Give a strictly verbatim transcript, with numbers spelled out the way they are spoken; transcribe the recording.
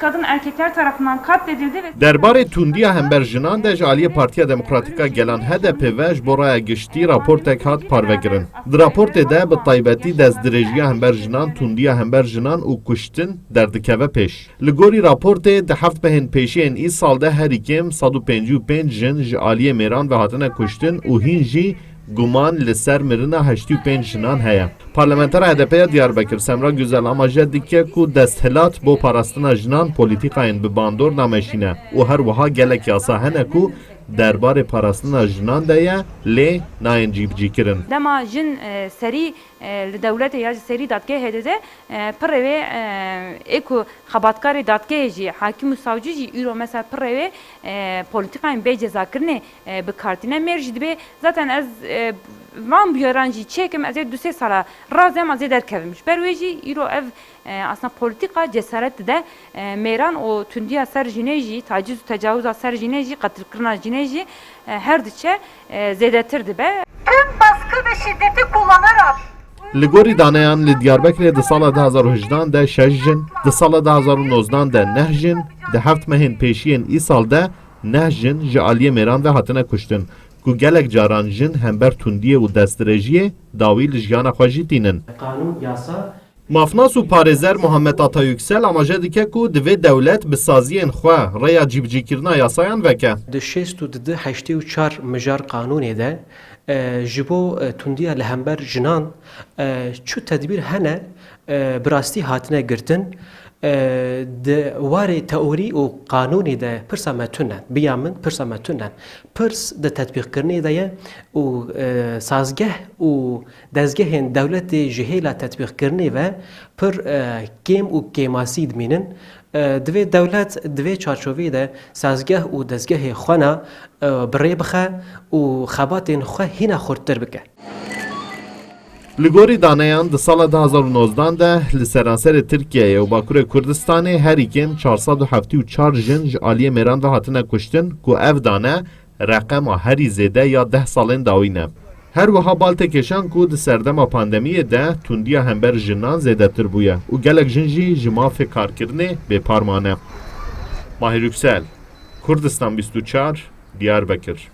Kadın erkekler tarafından katledildi ve Derbarê tundiya hember jinan de ji aliyê Partiya Demokratîk a Gelan H D P ve ji bo raya giştî raportek hat parvekirin. Di raportê de bi taybetî destdirêjiya hember jinan, tundiya hember jinan û kuştin derdikeve pêş. Li gorî raportê, di heft mehên pêşiyên îsal de herî kêm sed û pêncî û pênc jin ji aliyê mêran ve hatine kuştin û hîn jî guman li ser mirina heştê û pênc jinan heye. Parlamentera H D P ya Diyarbekir Semra Güzel amaje dike ku desthilat bo parastina jinan polîtîkayên bi bandor nameşîne û her wiha gelek yasa hene ku derbarê parastina jinan de ye, lê nayên cîbicîkirin. Dema jin e, serî e, li dewletê ya jî serî dadgehê de de e, pirê wê e, ê ku xebatkarê dadgehê jî, hakim û savcî jî îro mesela pirê wê e, polîtîkayên bê cezakirinê e, bi kar tîne. Mêr jî dibê zaten ez e, van biyaran jî çêkim, ez ê du sê sala razem ez ê derkevim. Ji ber wê jî îro ev e, aslında polîtîka cesaret dide e, mêran û tundiya ser jinê jî, taciz û tecawiza ser jinê jî, qetilkirina jinê jî e, her diçe e, zêdetir dibe. Tüm baskı ve şiddeti kullanarak Li gorî daneyan, li Diyarbekirê di sala du hazar û hejdehan de şeş jin, di sala du hazar û nozdehan de neh jin, di heft mehên pêşiyên îsal de neh jin ji aliyê mêran ve hatine kuştin, ku gelek caran jin hember tundiyê û destdirêjiyê dawî li jiyana xwe jî tînin. Qanûn, yasa. Mafnas û parêzer Muhammed Ata Yüksel amaje dike ku divê dewlet bi saziyên xwe rêya cîbicîkirina yasayan veke. Di şêst û di heştê û çar mijar qanûnê de e, ji bo e, tundiya li hember jinan e, çi tedbîr hene e, bi rastî hatine girtin. E, di warê teorî û qanûnê de pirsa me tune, bi ya min pirsa me tune. Pirs di tetbîqkirinê de ye û e, sazgeh û dezgehên dewletê ji hêla tetbîqkirinê ve pir e, kêm û kêmasî dimînin. E, divê dewlet di vê çarçoveyê de sazgeh û dezgehê xwe na e, bi rê bixe û xebatên xwe hîna xurttir bike. Li gorî daneyan, di sala du hazar û nozdehan de li seranserê Tirkiyeyê û Bakurê Kurdistanê herî kêm çar sed û heftê û çar jin ji aliyê mêran ve hatine kuştin, ku ev dane reqema herî zêde ya deh salên dawî ne. Her wiha bal tê kêşan ku di serdema pandemiyê de tundiya hember jinan zêdetir bûye û gelek jin jî ji mafê karkirinê bêpar mane. Mahir Yüksel, Kurdistan bîst û çar, Diyarbekir.